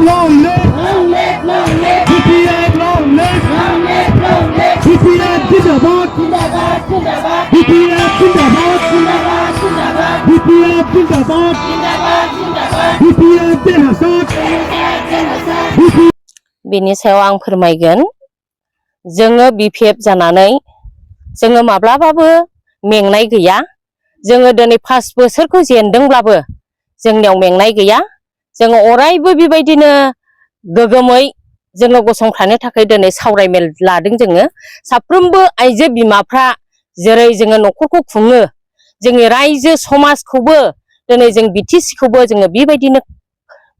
long live! Long live, long live! BPF, long live! Long live, long live! BPF, Zindabad! Zindabad, Zindabad! BPF, Zindabad! Zindabad, Zindabad! BPF, Zindabad! Zindabad, Zindabad! BPF, Genocide! Genocide! बेनि सायाव आं फोरमायगोन जोङो BPF जानानै जोङो माब्लाबाबो मेंनाय गैया जोङो दिनै 5 बोसोरखौ जेनदोंब्लाबो जोंनियाव मेंनाय गैया जोङो अरायबो बेबायदिनो गोगोमै जोङो गसंथानो थाखाय दिनै सावरायमेल लादों जोङो साफ्रोमबो आइजो बिमाफ्रा जेरै जोङो न'खरखौ खुङो जोंनि रायजो समाजखौबो दिनै जों बिटिसिखौबो जोङो बेबायदिनो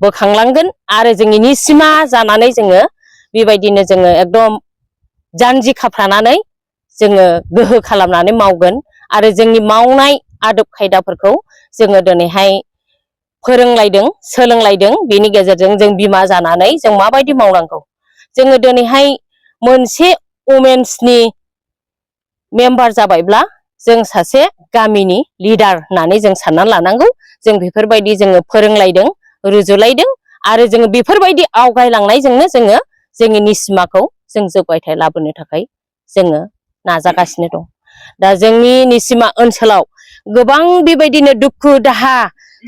बोखांलांगोन आरो जोंनि निसिमा जानानै जोङो बेबायदिनो जोङो एकदम जानजि खाफ्रानानै जोङो गोहो खालामनानै मावगोन आरो जोंनि मावनाय आदब खायदाफोरखौ जोङो दिनैहाय फोरोंलायदों सोलोंलायदों बेनि गेजेरजों जों बिमा जानानै जों माबायदि मावनांगौ जोङो दिनैहाय मोनसे वमेन्सनि मेम्बार जाबायब्ला जों सासे गामिनि लिडार होननानै जों साननानै लानांगौ जों बेफोरबायदि जोङो फोरोंलायदों रुजुलायदों आरो जोङो बेफोरबायदि आवगायलांनायजोंनो जोङो जोंनि निसिमाखौ जों जौगाथाय लाबोनो थाखाय जोङो नाजागासिनो दं दा जोंनि निसिमा ओनसोलाव गोबां बेबायदिनो दुखु दाहा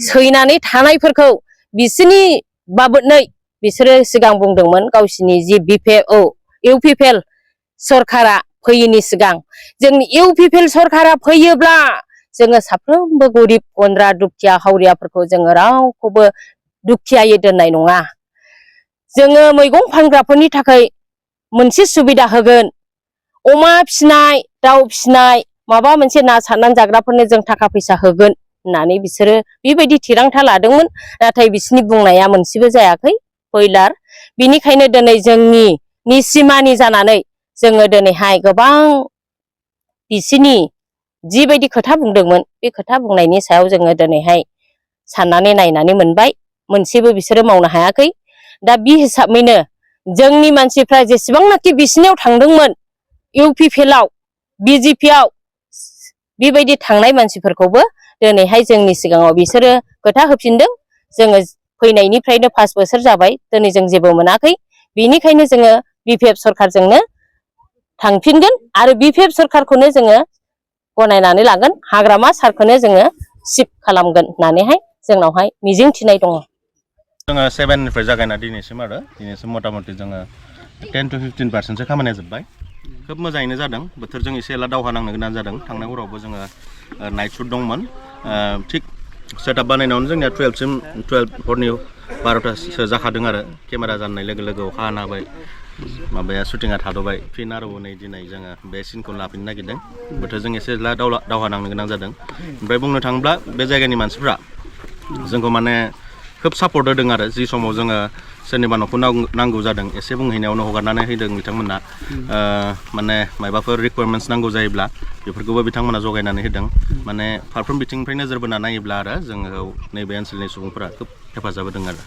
सैनानै थानायफोरखौ बिसोरनि बाबोदनै बिसोरो सिगां बुंदोंमोन गावसिनि जि इउपिपिएल सरकारा फैयैनि सिगां जोंनि इउपिपिएल सरकारा फैयोब्ला जोङो साफ्रोमबो गरिब गन्द्रा दुखिया हावरियाफोरखौ जोङो रावखौबो दुखियायै दोननाय नङा जोङो मैगं फानग्राफोरनि थाखाय मोनसे सुबिदा होगोन अमा फिनाय दाउ फिनाय माबा मोनसे ना सारनानै जाग्राफोरनो जों थाखा फैसा होगोन होननानै बिसोरो बेबायदि थिरांथा लादोंमोन नाथाय बिसोरनि बुंनाया मोनसेबो जायाखै फैलार बिनिखायनो दिनै जोंनि निसिमानि जानानै जोङो दिनैहाय गोबां बिसोरनि जिबायदि खोथा बुंदोंमोन बे खोथा बुंनायनि सायाव जोङो दिनैहाय साननानै नायनानै मोनबाय मोनसेबो बिसोरो मावनो हायाखै दा बे हिसाबैनो जोंनि मानसिफ्रा जेसेबांनाखि बिसिनियाव थांदोंमोन इउपिपिएलआव बिजेपिआव बेबायदि थांनाय मानसिफोरखौबो दिनैहाय जोंनि सिगाङाव बिसोरो खोथा होफिनदों जोङो फैनायनिफ्रायनो 5 बोसोर जाबाय दिनै जों जेबो मोनाखै बेनिखायनो जोङो बिपिएफ सरकारजोंनो थांफिनगोन आरो बिपिएफ सरकारखौनो जोङो गनायनानै लागोन हाग्रामा सारखौनो जोङो सिफ खालामगोन होननानैहाय जोंनावहाय मिजिं थिनाय दङ जोङो 7 निफ्राय जागायना दिनैसिम मथा मथि जोङो 10 to 15% खामानिया जोब्बाय खोब मोजाङैनो जादों बोथोरजों एसे एला दावहा नांनो गोनां जादों थांनाय हरावबो जोङो नाइट शुट दंमोन थिग सेटआप बानायनायावनो जोंनिया 12 हरनि 12थासो जाखादों आरो केमेरा जाननाय लोगो लोगो अखा हाना होबाय माबाया शुटिंआ थाद'बाय फिन आरो नै दिनै जोङो बे सिनखौ लाफिननो नागिरदों बोथोरजों एसे एला दावहा नांनो गोनां जादों ओमफ्राय बुंनो थाङोब्ला बे जायगानि मानसिफ्रा जोंखौ माने खोब सापर्ट होदों आरो जि समाव जोङो सोरनिबा न'खौ नांगौ जादों एसे बुंहैनायावनो हगारनानै होदों बिथांमोना माने माबाफोर रिक्वायरमेन्ट्स नांगौ जायोब्ला बेफोरखौबो बिथांमोना जगायनानै होदों माने फारफ्रोम बिथिंनिफ्राय नोजोर बोना नायोब्ला आरो जोङो नैबे ओनसोलनि सुबुंफोरा खोब हेफाजाब होदों आरो